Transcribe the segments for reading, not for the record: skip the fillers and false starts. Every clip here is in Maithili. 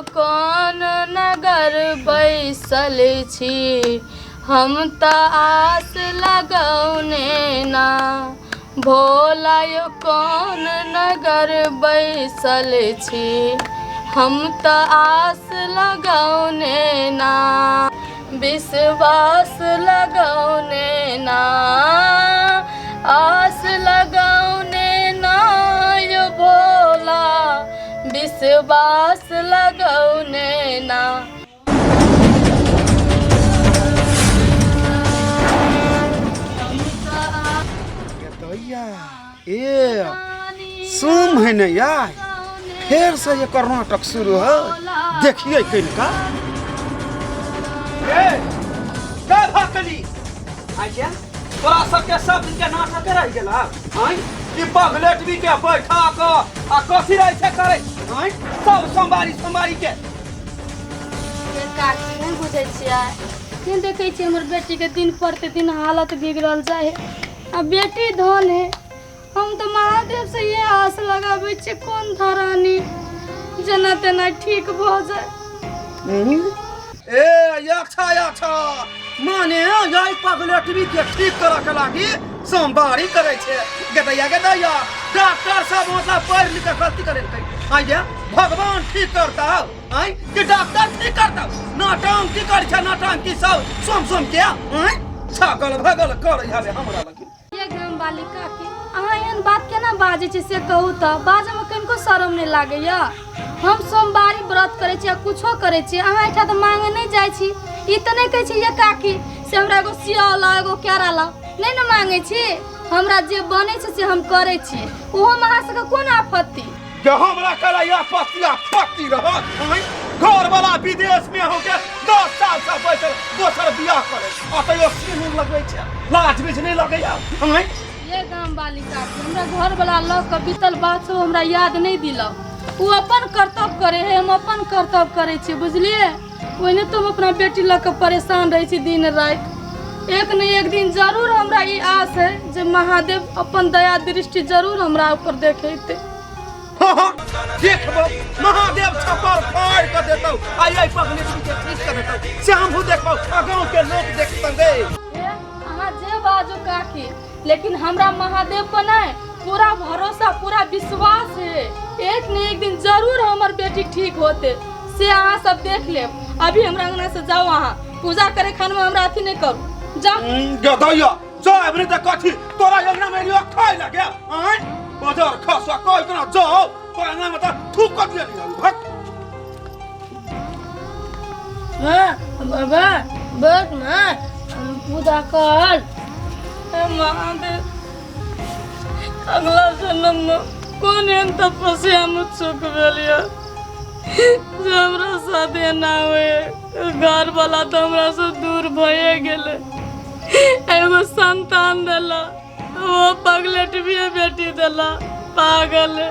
कोन नगर बैसल छी हम तऽ आस लगौने ना भोला यौ कोन नगर बैसल छी हम तऽ आस लगौने ना विश्वास लगौने ना आस लगौने ना यौ भोला विश्वास लगौने ना। दैया ए सोम है ने यार, फेर से ये कर्नाटक शुरू है, देखिए कनिका। ए के भकली आइया, तोरा सबके सब दिन के नाटक रहि गेल आँय? ई पगलेटबी के बैठा क आ कथी रहै छै करै आँय सब सोमवारी सोमवारी के? काकी नहि बुझै छियै, नहि देखै छियै हमर बेटीके दिन प्रतिदिन हालत बिगड़ल जाइ है। आ बेटी धन है। हम तऽ महादेव से ये आस लगाबै छियै कोन धरानी जेना तेना ठीक भऽ जाय। ए अच्छा अच्छा, माने यही पगलेटबी के ठीक करऽ के लागी सोमवारी करै छै। गेदैया गेदैया, डॉक्टर सब मतलब पढ़ि लिख के गलती करै आइए, भगवान ठीक करता आँय कि डॉक्टर ठीक करता? नाटंकी करै छै नाटंकी सब सोम सोम के आँय, छगल भगल करै हवे हमरा लगी। ये गाम वाली काकी, अहाँ एहन बात केना बाजै छी से कहू तऽ? बाजऽमे कनिको शरम नहि लागैया? हम सोमवारी व्रत करै छी आ कुछो करै छी, अहाँ एहिठाम तऽ मांगे नहि जाइ छी। ई तऽ नहि कहै छी ये काकी से हमरा एगो सियाव लाउ, एगो केरा लाउ, नहि ने मांगै छी। हमरा जे बनै छै से हम करै छी, ओहोमे अहाँ सबके कोन आपत्ति? के हमरा कला आपत्ति आपत्ति रहत आँय? घर वाला विदेश में हो के 10 साल से बैसल दोसर बियाह करे आ तैयो सिनुर लगबै छै, लाज बीज नहि लगैया आँय? ये गाम वाली काकी, हमरा घर वाला लऽ कऽ बीतल बात सब हमरा याद नहि दिलाउ। ओ अपन कर्तव्य करे है, हम अपन कर्तव्य करै छी, बुझलियै? ओहिने तो हम अपना बेटी लऽ कऽ परेशान रहै छी दिन राति। एक ने एक दिन जरूर हमरा ई आस है जे महादेव अपन दया दृष्टि जरूर हमरा ऊपर देखेतै। हाँ हाँ देखबो, महादेव छप्पर फाड़ के देतौ आ एहि पगली के ठीक कर देतौ से हमहूँ देखबौ आ गाँव के लोग देखतौ गे। हे, अहाँ जे बाजू काकी, लेकिन हमरा महादेव पर नहीं पूरा भरोसा पूरा विश्वास है, एक ने एक दिन जरूर हमर बेटी ठीक होते से अहाँ सब देख लेब। अभी हमरा अंगना से जाओ, अहाँ पूजा करे खान में हमरा अथी नहीं करू, जाओ। गदैया जाओ अबरी त कथी तोरा अंगना में लियो खाय लगे आँय बाजार खसवा कोई कोना जाओ, तोरा अंगना में त थूक कर दिया भक। माँ बाबा बस माँ हम पूजा कर। हे महादेव, अगला जन्म में कोन एहन तपस्या में चूक भेल यऽ जे हमरा साथे एना होए? घर वाला तऽ हमरा से दूर भए गेलै, एगो संतान देला वो पगलेटबिए बेटी देला, पागल है।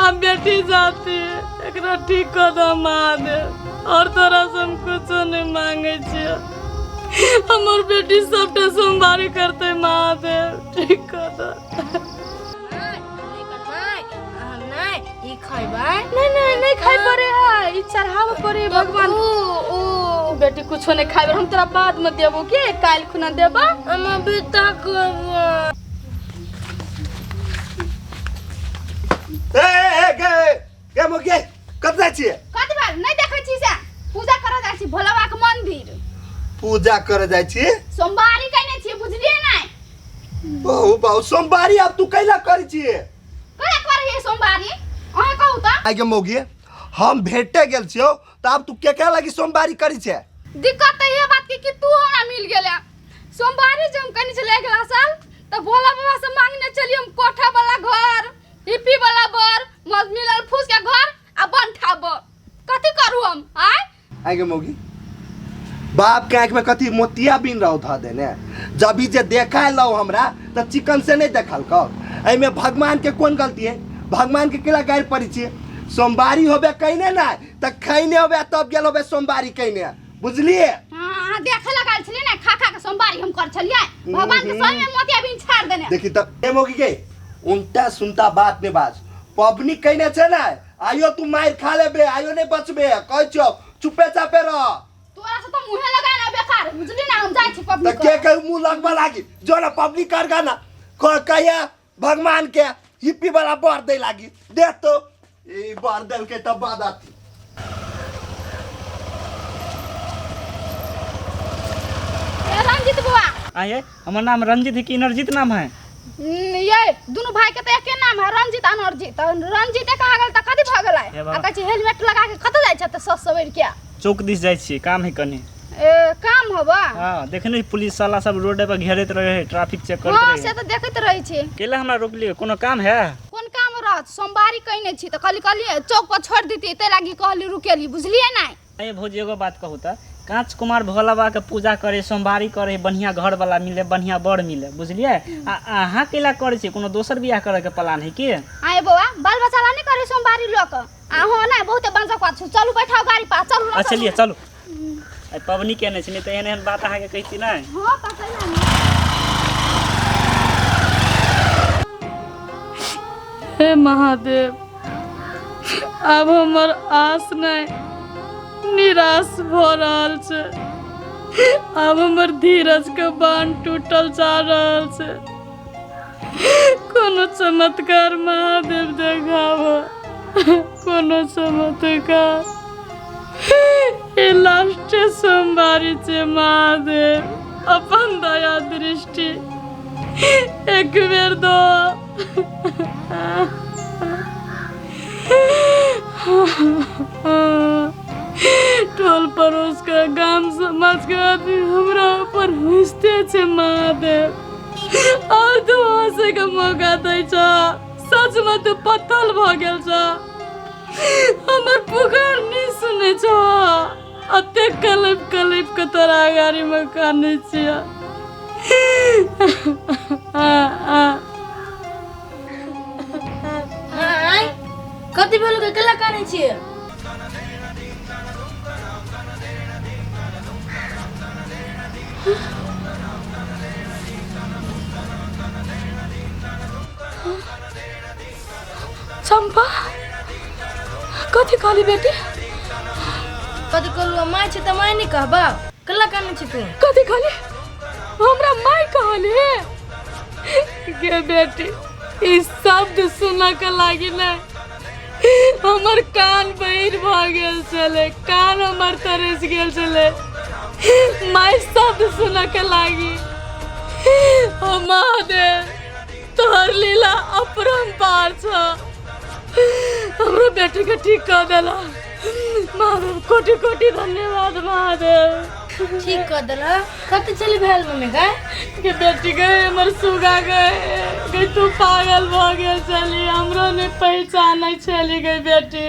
अब बेटी जाती है, एकरा ठीक कऽ दऽ महादेव, और तोरा से हम कुछो नहीं मांगे छियै। हमर बेटी सबटा सोमवारी करते, महादेव ठीक कऽ दऽ। हम नहीं ई खैबै। नहीं नहीं नहीं खाइ पड़े है, ई चढ़ावे पड़े है भगवान। ओ ओ बेटी कुछो नहीं खाइ, हम तोरा बाद में देबो के काल्हि खुना देबा। हम अभी तक करबै। ए ए गे गे मोगे कत जाइ छियै? कत बार नहीं देखै छी से पूजा करऽ जाइ छी भोला बाबा के मंदिर। पूजा करऽ जाइ छी? सोमवारी कइने छी, बुझलियै नै? बहु बहु सोमवारी आब तू कैला करै छियै? कैला करै है सोमवारी अहाँ कहू तऽ? आइ गे मौगी, हम भेटे गेल छियौ तऽ आब तू के के लागी सोमवारी करै छै? दिक्कत तऽ इहे बात के कि तू हमरा मिल गेले। सोमवारी जे हम कने छलियै अगिला साल तऽ भोला बाबा से मांगने छलियै हम कोठा वाला घर, हिप्पी वाला बर, मिलल फूस के घर आ बनठा बर। कथी करू हम आय? आइ गे मौगी, बाप के आँखि में कथी मोतिया बिन रहो धऽ देने? जब ई जे देखा लो हमरा तऽ चिकन से नहीं देखलकौ। एहिमे भगवान के कोन गलती है? भगवान के केला गारि पड़ै छियै? सोमवारी होबे कइने ना तऽ खैने होबे तब गेल होबे सोमवारी कइने, बुझलिए? हाँ, अहाँ देखे लगल छलियै ने खा खा के सोमवारी हम कर छलियै, भगवान के सही में मोतिया बिन छाड़ देने। देखी तऽ ए मौगी के उल्टा सुनता बात ने बाज, पबनी कइने छै ना आइयो तू मार खा लेबे, आइयो नहीं बचबे, कहै छियौ चुपे चापे रह। तोरा से तो मुहे लगा ना बेकार, बुझली ना? हम जाइ छी तऽ पब्लिक। के के मुंह लगबा लागी जो ना पब्लिक कर गा ना कहिया भगवान के हिप्पी वाला बर दे लागी देख तो ई बर देलकै तब बाद आती। ए रंजित बुआ। आइए, हमर नाम रंजित है कि इनरजीत नाम है? ये दुनू भाई के त एके नाम है, रंजित अनरजीत। रंजित कहा गेल त कथी भ गेलै? हे बाबा। आ कहै छी हेलमेट लगा के कतऽ जाइ छै त सस सवेर के? चौक दिस जाइ छियै, काम है कनी। ए काम हबा? हाँ, देखने पुलिस साला सब रोड पर घेरैत रहे है, ट्रैफिक चेक करैत हाँ रहे। से तऽ देखैत रहै छी। केला हमरा रोकलियै, कोनो काम है? कोन काम रहत, सोमवारी कइने छी तऽ कहली कहली चौक पर छोड़ देती, ताहि लागी कहली रुकेली, बुझलियै नहि? अरे भौजी एगो बात कहू तऽ, कांच कुमार भोला बाबा के पूजा करे, सोमवारी करे, बढ़िया घर वाला मिले, बढ़िया बर मिले, बुझलियै? आ अहाँ केला करै छियै? कोनो दोसर बियाह करे के प्लान है की? आए बौआ, बाल बच्चा ला नहि करे सोमवारी लऽ कऽ आ हो नहि बहुते बंसक बात छै। चलू बैठाउ गाड़ी पर, चलू ना। अच्छा चलिए चलू, आइ पबनी केने छै, नहि तऽ एहन एहन बात अहाँके कहिती नहि। हाँ तऽ कहिया ने। हे महादेव, आब हमर आस नहि निराश भऽ रहल छै, आब हमर धीरज के बांध टूटल जा रहल छै। कोनो चमत्कार महादेव देखाब, कोनो चमत्कार। ई लास्ट सोमवारी छै महादेव, अपन दया दृष्टि एक बेर दो। टोल पड़ोस के गाम समाज के आदमी हमरा ऊपर हंसते छै महादेव, और तू हंसे के मौका दै छ। सच में तू पत्थर भऽ गेल छ, हमर पुकार नहीं सुनै छ। अतेक कलपि कलपि के तोरा अगाड़ी में कानै छियै। आय कथी भेल के केला कानै छियै? चंपा कथी कहली बेटी? कथी कहलू? माय छै तऽ माय नहि कहबा? केला कानै छी तू? कथी कहली? हमरा माय कहली गे बेटी? ई शब्द सुनऽ के लागी ने हमर कान बहिर भऽ गेल छलै, कान हमर तरस गेल छलै माय शब्द सुनऽ के लागी। ओ महादेव, तोहर लीला अपरम्पार छ, हमरो बेटी के ठीक कऽ देला महादेव। कोटि कोटि धन्यवाद महादेव। ठीक कऽ देला? कथी चली भेल मम्मी गाय? के बेटी गए, हमर सुगा गए, गई तू पागल भऽ गेल छली, हमरो नहि पहचानै छली। गई बेटी,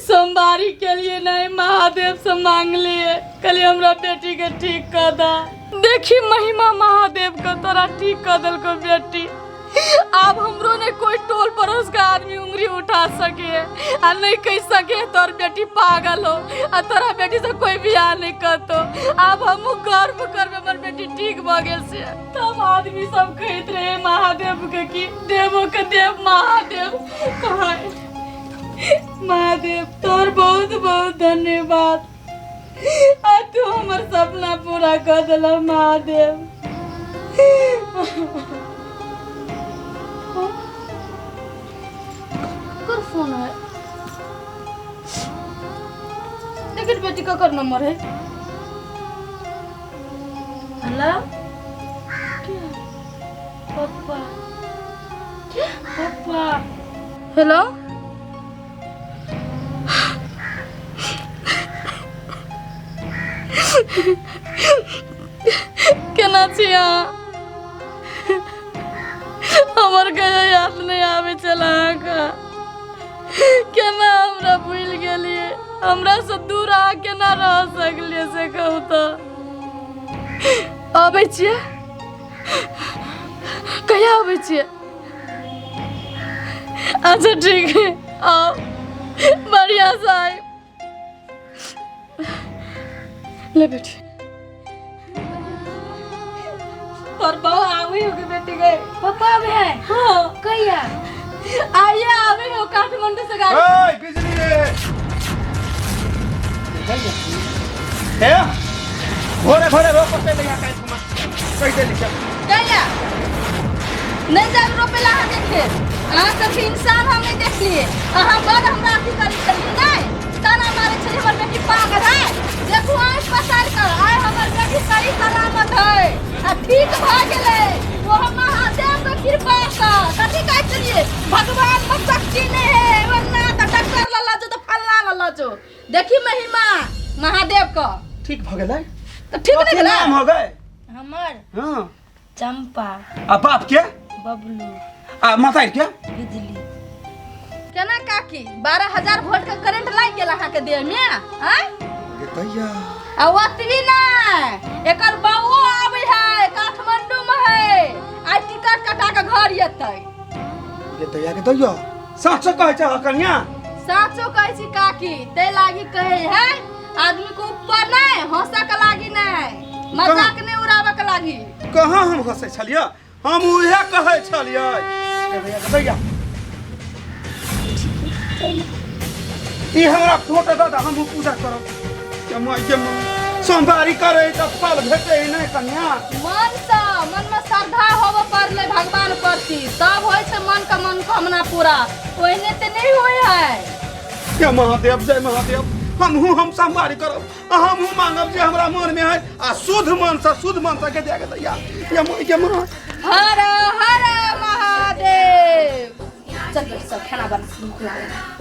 सोमवारी के लिए नहीं महादेव से मांगलिए, कहलिए हमरा बेटी के ठीक कऽ दऽ। देखी महिमा महादेव के, तोरा ठीक कऽ देलको बेटी। आब हमरो ने कोई टोल पड़ोस का आदमी उंगली उठा सके आ नहीं कह सके तोर बेटी पागल हो आ तोरा बेटी से कोई बियाह नहीं करतो। आब हमहूँ गर्व करबे हमर बेटी ठीक भऽ गेल से। तब आदमी सब कहैत रहे महादेव के कि देवो के देव महादेव कहाँ। महादेव तोर बहुत बहुत धन्यवाद, आ तू हमर सपना पूरा कर देला महादेव। ककर फोन है? लेकिन बेटी ककर नंबर है? हेलो पप्पा, पप्पा हेलो। केना छी अहाँ? हमर कहियो याद नहि आबै छल अहाँके, केना हमरा भूलि गेलियै? हमरासँ दूर अहाँ केना रह सकलियै से कहू तऽ? अबै छियै? कहिया अबै छियै? अच्छा ठीक है, आओ बढ़िया से आइ। ले बेटी, तोर बाबा आबी हो के बेटी गए। पप्पा आबै है? हाँ। कहिया? आइए आवे हो काठमांडू से गाड़ी। ए बिजली रे हे भोरे भोरे रोप पे ले काहे तुम कहि दे लिखे। कैला नहीं जाब रोपे ला अहाँके खेत। अहाँ सबके इंसान हम नहीं देखलिए। अहाँ बड़ हमरा अथी करै छलियै नहि, ताना मारै छलियै हमर बेटी पागल है। देखू आँखि पसारि कऽ आइ हमर बेटी सही सलामत है आ ठीक भऽ गेलै ओ हम महादेवके कृपासँ। कथी कहै छलियै भगवान में शक्ति नहीं है, ओना तऽ डॉक्टर लऽ लऽ जो तऽ फल्ला लऽ लऽ जो। देखी महिमा महादेव के। ठीक भऽ गेलै तऽ ठीक नहि कथी भेलै? नाम हो गए हमर? हाँ। चंपा। आ बाप के? बबलू। आ माता के? बिजली। केना काकी 12,000 वोल्ट के करंट लागि गेल अहाँके देह में? आँय? दैया। आ ओतबी नहि, एकर बउओ आबै है काठमांडू में है, आइ टिकट कटा के घर एतै। गे दैया के दैया, साँचो कहै छै कनिया? साँचो कहै छी काकी, तै लागी कहै है आदमी के ऊपर नहीं हंसा के लागी, नहीं मजाक नहीं उड़ावे के लागी। कहाँ हम हंसै छलियै? हम उहे कहै छलियै। गे दैया के दैया, ई हमरा फोटो दऽ दे, हमहूँ पूजा करब। के माय के माय, सोमवारी करै तऽ फल भेटै नहि कनिया। मन से मन में श्रद्धा होबे पड़लै भगवान प्रति तब होइ छै मन के मनोकामना पूरा, ओहिने तऽ नहीं होइ है। के महादेव जय महादेव, हमहूँ हम सोमवारी करब आ हमहूँ मांगब जे हमरा मन में है आ शुद्ध मन से, शुद्ध मन से। के दैया के दैया, के माय के माय। हर हर महादेव। चल चल खाना बना, भूख लागल।